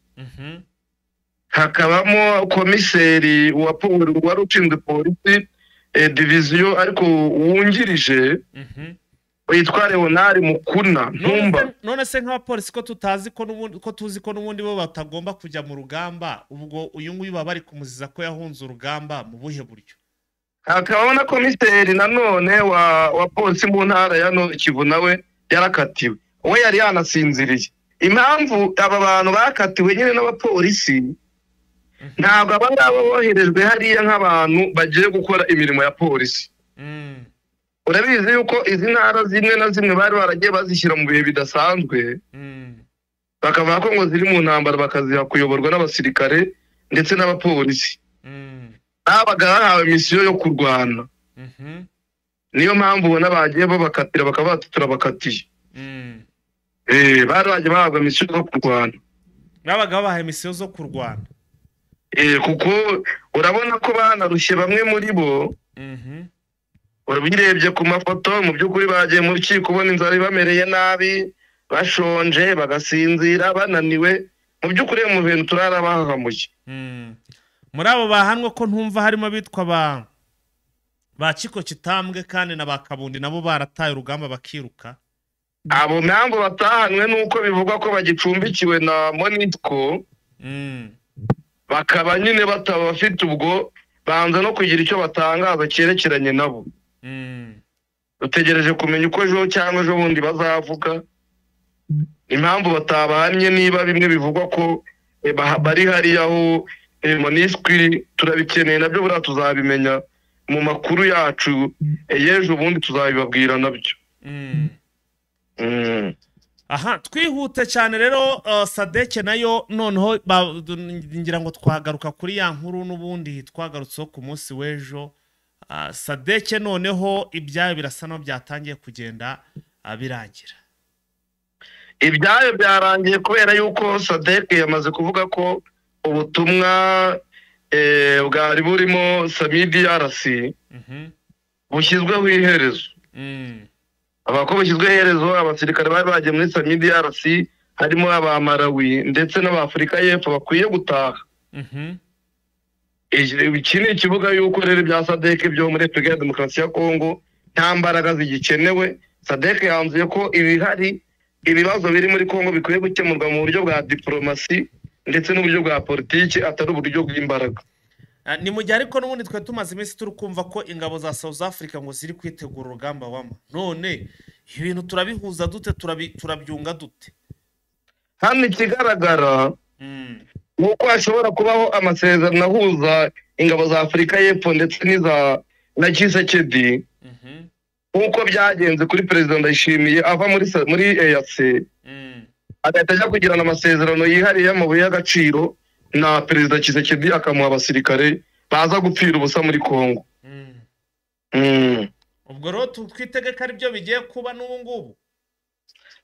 S3: Hakabamo komiseri wa wari ushinzwe polisi diviziyo ariko wungirije witwa Leonard Mukuna Ntumba.
S1: None se nk'abapolisi ko tutazi ko n'ubundi ko tuzi ko n'ubundi bo batagomba kujya mu rugamba, ubwo uyu nguyu baba bari kumuziza ko yahunze urugamba mu buhe buryo?
S3: Hakabamo na komiseri nanone wa polisi mu ntara ya Nord Kivu nawe yarakatiwe, we yari yanasinziriye. Impamvu aba bantu bakatiwe nyine n'abapolisi, ntabwo aba ngaba boherejwe hariya nk'abantu bagiye gukora imirimo ya polisi. Urabizi yuko izi ntara zimwe na zimwe bari baragiye bazishyira mu bihe bidasanzwe, bakavuga ko ngo ziri mu ntambara, bakaziha kuyoborwa n'abasirikare ndetse n'abapolisi. Babaga bahawe misiyo yo kurwana. Niyo mpamvu ubona bagiye babakatira bakaba turabakatiye. Bari bagiye bahabwa misiyo zo kurwana.
S1: Babaga babahaye misiyo zo kurwana.
S3: Kuko urabona ko banarushye bamwe muri bo. Urabirebye ku mafoto, mu by'ukuri bagiye mu rukiko ubona inzara ibamereye nabi, bashonje, bagasinzira, bananiwe. Mu by'ukuri mu bintu turarabahamuye.
S1: Muri abo bahanwe ko ntumva harimo bitwa ba Kiko Kitambwe kandi na ba Kabundi nabo barataye urugamba bakiruka.
S3: Abo mpamvu batahanwe nuko bivugwa ko bagicumbikiwe na Monitco. Bakaba nyine bataba bafite ubwo banza no kugira icyo batangaza cyerekeranye nabo. Dutegereje kumenya uko ejo cyangwa ejo bundi bazavuga impamvu batabahamye, niba bimwe bivugwa ko bari hariya aho MONUSCO, turabikeneye nabyo, buriya tuzabimenya mu makuru yacu y'ejo bundi, tuzabibabwira nabyo.
S1: Aha twihute cyane rero, SADC nayo noneho ngira ngo twagaruka kuri ya nkuru n'ubundi twagarutseho ku munsi w'ejo. SADC noneho ibyayo birasa naho byatangiye kugenda birangira.
S3: Ibyayo byarangiye kubera yuko SADC yamaze kuvuga ko ubutumwa bwari burimo SAMIDRC bushyizweho iherezo. Avuga ko bushyizweho iherezo. Abasirikare bari bagiye muri SAMIDRC harimo aba Malawi ndetse n'abafurika y'Epfo bakwiye gutaha. Iki ni ikibuga yuko rero ibya SADC byo muri Repubulika ya Demokarasi ya Kongo nta mbaraga zigikenewe. SADC yanzuye ko ibihari, ibibazo biri muri Kongo, bikwiye gukemurwa mu buryo bwa diporomasi ndetse n'uburyo bwa politiki, atari uburyo bw'imbaraga.
S1: Ni mu gihe ariko n'ubundi twe tumaze iminsi turi kumva ko ingabo za South Africa ngo ziri kwitegura urugamba wama. None ibintu turabihuza dute? Turabyunga dute?
S3: Hano ikigaragara ni uko hashobora kubaho amasezerano ahuza ingabo za Afurika y'Epfo ndetse n'iza na Tshisekedi, nk'uko byagenze kuri Perezida Ndayishimiye ava muri EAC, agahita ajya kugirana amasezerano yihariye y'amabuye y'agaciro na Perezida Tshisekedi, akamuha abasirikare baza gupfira ubusa muri Kongo.
S1: Ubwo rero twitege ko aribyo bigiye kuba n'ubu ngubu?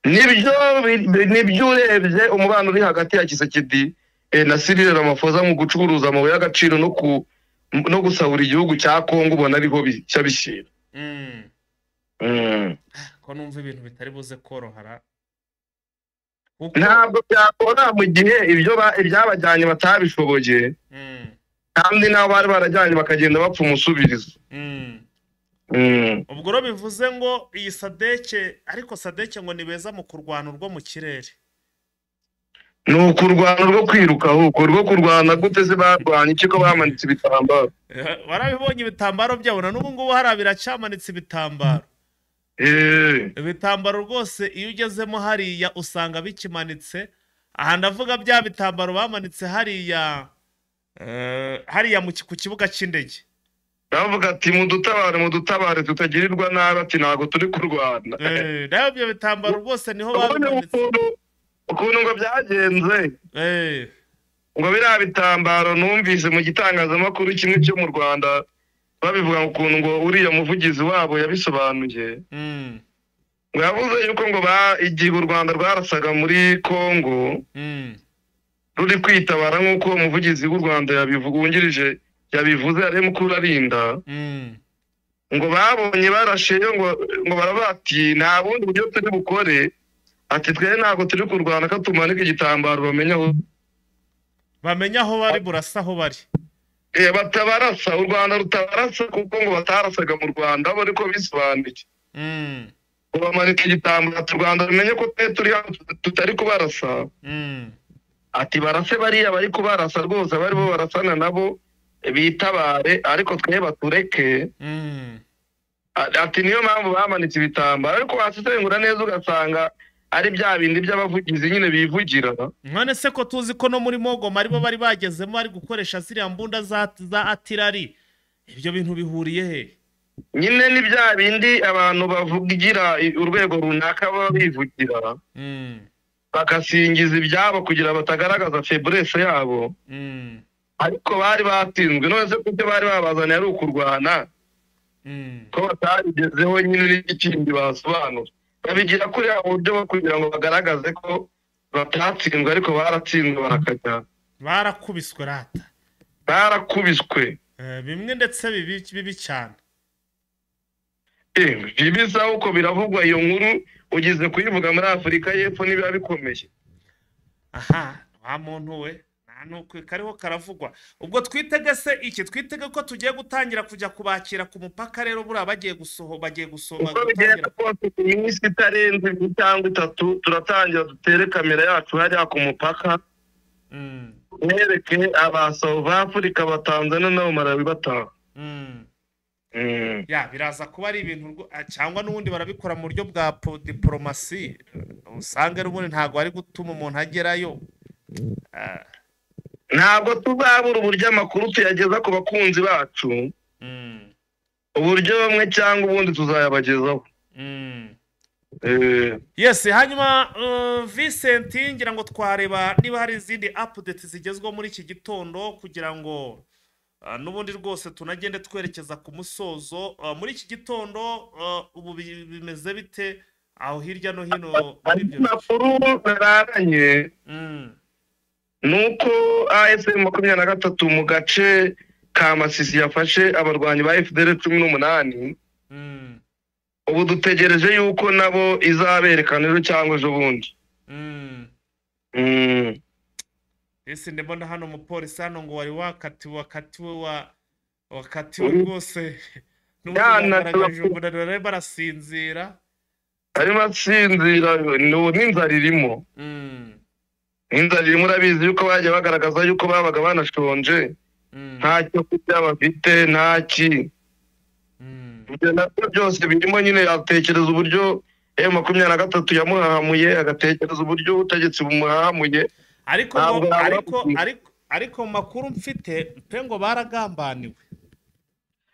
S3: Nibyo, urebye umubano uri hagati ya Tshisekedi na Cyril Ramaphosa mu gucuruza amabuye y'agaciro no gusahura igihugu cya Kongo, ubona ariho bica bishyira.
S1: Ko numva ibintu bitari buze korohara
S3: Ntabwo byakora mu gihe ibyo ibyabajyanye batabishoboye, kandi n'abo bari barajyanye bakagenda bapfa umusubirizo.
S1: Ubwo rero bivuze ngo iyi SADC, ariko SADC ngo ni beza mu kurwana urwo mu kirere.
S3: Ni ukurwana rwo kwiruka ahubwo, rwo kurwana gute se? Barwanya iki ko bamanitse ibitambaro?
S1: Warabibonye ibitambaro byabo, na n'ubu ngubu hariya biracyamanitse ibitambaro. Ibitambaro rwose iyo ugezemo hariya usanga bikimanitse. Aha ndavuga bya bitambaro bamanitse hariya ku kibuga cy'indege.
S3: Bavuga ati: "Mudutabare, mudutabare tutagirirwa nabi," ati: "Ntabwo turi kurwana."
S1: Nayo ibyo bitambaro rwose niho
S3: Ubundi
S1: babimanitse.
S3: ukuntu ngo byagenze, ngo biriya bitambaro numvise mu gitangazamakuru kimwe cyo mu Rwanda babivuga, ngo ukuntu ngo uriya muvugizi wabo yabisobanuye, ngo yavuze yuko ngo igihe u Rwanda rwarasaga muri Kongo ruri kwitabara, nk'uko umuvugizi w'u Rwanda yabivuga wungirije yabivuze, ari mukuru arinda, ngo babonye barasheyo, ngo baravuga ati: "Nta bundi buryo turi bukore," ati: "Twe ntabwo turi kurwana, ko tumanika igitambaro bamenye aho
S1: Bamenye aho bari, burasa aho bari.
S3: Batabarasa, u Rwanda rutabarasa," kuko ngo batarasaga mu Rwanda bo, ariko bisobanuye ngo bamanika igitambaro ati: "U Rwanda rumenye ko twe turi hano tutari kubarasa," ati: "Barase bariya bari kubarasa rwose, bari bo barasana nabo bitabare, ariko twe batureke." Ati niyo mpamvu bamanitse ibitambaro, ariko wasesengura neza ugasanga ari bya bindi by'abavugizi nyine bivugira.
S1: None se ko tuzi ko no muri Mogoma aribo bari bagezemo, bari gukoresha ziriya mbunda za artillery, ibyo bintu bihuriye he?
S3: Nyine ni bya bindi abantu bavugira urwego runaka baba bivugira, bagasingiza ibyabo kugira batagaragaza faiblesse yabo, ariko bari batsinzwe. None se kuko bari babazaniye ari ukurwana, ko batabigezeho nyine, n'ikindi basobanura babigira kuri buryo bwo kugira ngo bagaragaze ko batatsinzwe, ariko baratsinzwe barakajya.
S1: Barakubiswe rata.
S3: Barakubiswe.
S1: Bimwe ndetse bibi bibi cyane.
S3: Bisa uko biravugwa, iyo nkuru ugize kuyivuga muri Afurika y'Epfo nibiba bikomeye.
S1: Aha wa muntu we, nta nuko kariho karavugwa. Ubwo twitege se iki? Twitege ko tugiye gutangira kujya kubakira ku mupaka rero? Buriya bagiye gusoho, bagiye gusohoka.
S3: Uko bigenda kose, ku minsi itarenze 2 cyangwa 3 turatangira dutere kamera yacu hariya ku mupaka. Mwereke aba South Africa, Tanzania nabo Malawi bataha.
S1: Ya, biraza kuba ari ibintu cyangwa n'ubundi barabikora mu buryo bwa diplomasi, usanga n'ubundi ntabwo ari gutuma umuntu agerayo.
S3: Ntabwo tuzabura uburyo amakuru tuyageza ku bakunzi bacu, uburyo bumwe cyangwa ubundi tuzayabagezaho.
S1: Yes, hanyuma Vincent, ngira ngo twareba niba hari izindi updates zigezweho muri iki gitondo kugira ngo n'ubundi rwose tunagende twerekeza ku musozo. Muri iki gitondo ubu bimeze bite aho hirya no hino?
S3: Amakuru nararanye nuko AFC 23 mu gace ka Masisi yafashe abarwanyi ba FDL 18. Ubu dutegereje yuko nabo izaberekana ejo cyangwa ejo bundi.
S1: Ese ndabona hano umupolisi hano ngo wari wakatiwe wakatiwe rwose, n'ubundi barasinzira,
S3: arimo asinzira n'inzara irimo. Inzara irimo, urabizi yuko bajya bagaragaza yuko babaga banashonje, ntacyo kurya bafite, ntaki. Ibyo nabyo byose birimo nyine. Atekereza uburyo M23 yamuhahamuye, agatekereza uburyo ubutegetsi bumuhahamuye.
S1: Ariko ariko makuru mfite pe ngo baragambaniwe.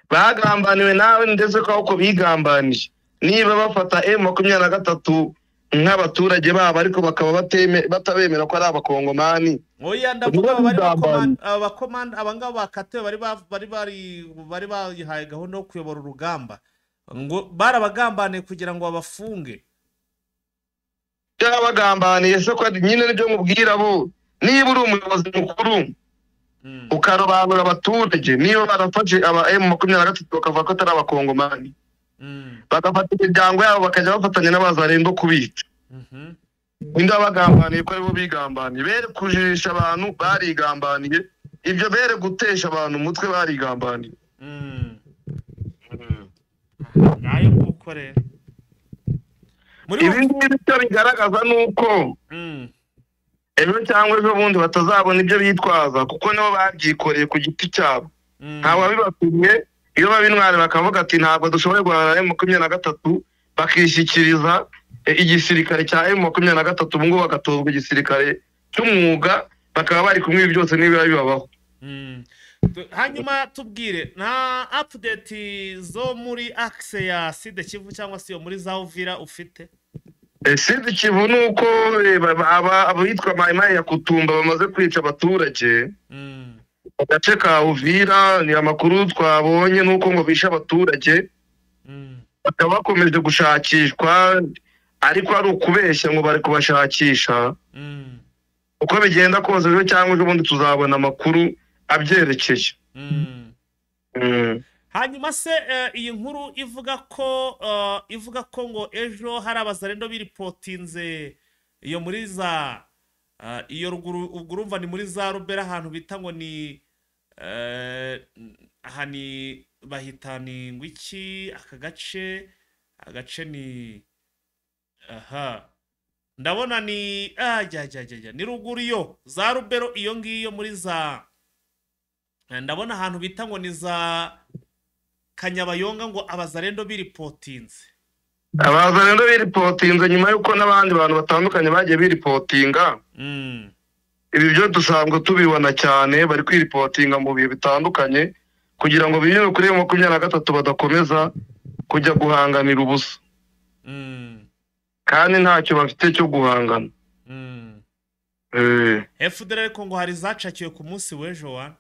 S3: Bagambaniwe nawe, ndetse ko uko bigambaniye niba bafata M23 nk'abaturage babo ariko bakaba batabemera ko ari abakongomani.
S1: Oya, ndavuga bari abakomanda abangaba bakatiwe bari bayihaye gahunda yo kuyobora urugamba, ngo barabagambaniye kugira ngo babafunge.
S3: Byabagambaniye se ko nyine nibyo mubwira bo, niba uri umuyobozi mukuru ukarobanura abaturage, niba barafashe aba M23 bakavuga ko atari abakongomani, bagafata imiryango yabo bakajya bafatanya n'abazarendo kubica, indi abagambaniye ko aribo bigambaniye. Bere kujijisha abantu barigambaniye, ibyo bere gutesha abantu umutwe barigambaniye.
S1: Nayo kuko rero
S3: ibi ngibi icyo bigaragaza ni uko ejo cyangwa ejo bundi batazabona ibyo bitwaza, kuko nibo babyikoreye ku giti cyabo, ntawe wabibatumye. Iyo babintwari bakavuga ati ntabwo dushoboye guhangana na M23, bakishyikiriza igisirikare cya M23, ubu ngubu bagatozwa igisirikare cy'umwuga, bakaba bari kumwe byose niba bibabaho.
S1: Hanyuma tubwire nta update zo muri axe ya Sud Kivu cyangwa se yo muri za Uvira ufite?
S3: Sud Kivu nuko abitwa Maimai ya Kutumba bamaze kwica abaturage agace ka Uvira. Ni amakuru twabonye nuko ngo bisha abaturage, bakaba bakomeje gushakishwa, ariko ari ukubeshya ngo bari kubashakisha. Uko bigenda kose ejo cyangwa ejo bundi tuzabona amakuru abyerekeye.
S1: Hanyuma se iyi nkuru ivuga ko ngo ejo hari abazarendo biripotinze iyo muri za iyo ruguru, ubwo urumva ni muri za Rubera, ahantu bita ngo ni aha ni bahita ni ngwiki aka gace ni aha ndabona ni ajya ni ruguru iyo za Rubero iyo ngiyo muri za, ndabona ahantu bita ngo ni za Kanyabayonga ngo abazarendo biripotinze.
S3: Abazarendo biripotinze nyuma yuko n'abandi bantu batandukanye bagiye biripotinga. Ibi byo dusanzwe tubibona cyane, bari kwiripotinga mu bihe bitandukanye kugira ngo biyure kuri 23 badakomeza kujya guhanganira ubusa. Kandi ntacyo bafite cyo guhangana.
S1: FDLR ko ngo hari zacakiwe ku munsi w'ejo wa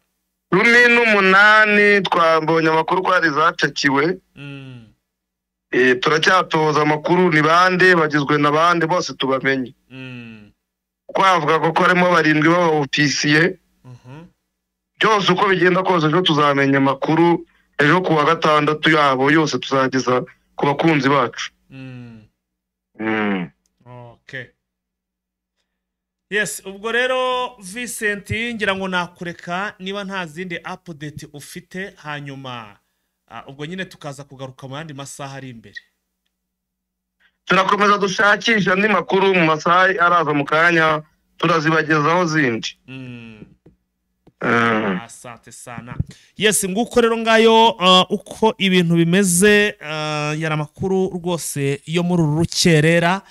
S3: 18, twabonye amakuru ko hari zacakiwe. Turacyatoza amakuru ni bande bagizwe na bande bose tubamenye. Kwavuga ko harimo barindwi b'aba ofisiye. Byose uko bigenda kose ejo tuzamenya amakuru, ejo kuwa gatandatu yabo yose tuzageza ku bakunzi bacu.
S1: Okay. Yes, ubwo rero Vincent ngira ngo nakureka niba nta zindi update ufite, hanyuma ubwo nyine tukaza kugaruka mu yandi masaha ari imbere.
S3: Turakomeza dushakisha andi makuru mu masaha araza mu kanya, turazibagezaho zindi.
S1: Asante sana. Yes, nguko rero ngayo uko ibintu bimeze. Yari amakuru rwose yo muri uru rukerera.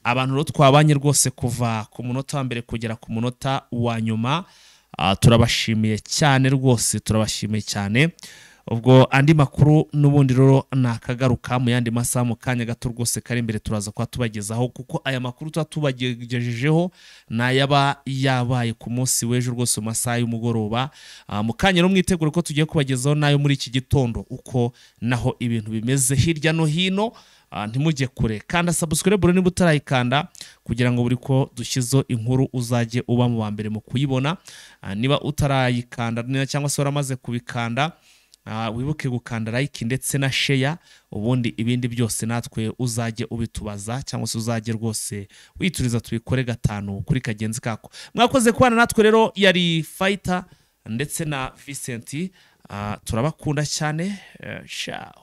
S1: Abantu rero twabanye rwose kuva ku munota wa mbere kugera ku munota wa nyuma. Turabashimiye cyane rwose, turabashimiye cyane. Ubwo andi makuru n'ubundi rero nakagaruka mu yandi masaha, mu kanya gato rwose kari imbere turaza kuba tubagezaho, kuko aya makuru tuba tubagejejeho ni ayaba yabaye ku munsi w'ejo rwose mu masaha y'umugoroba. Mu kanya rero mwitegure ko tugiye kubagezaho n'ayo muri iki gitondo, uko naho ibintu bimeze hirya no hino. Ntimujye kure, kanda subscribe niba utarayikanda, kugira ngo buri ko dushyizeho inkuru uzajye uba mu wa mbere mu kuyibona. Niba utarayikanda cyangwa se waramaze kubikanda, wibuke gukanda like ndetse na share, ubundi ibindi byose natwe uzajye ubitubaza cyangwa se uzajye rwose wituriza tubikore gatanu kuri kagenzi kako. Mwakoze kubana natwe rero, yari Fighter ndetse na Vincent. Turabakunda cyane. Ciao.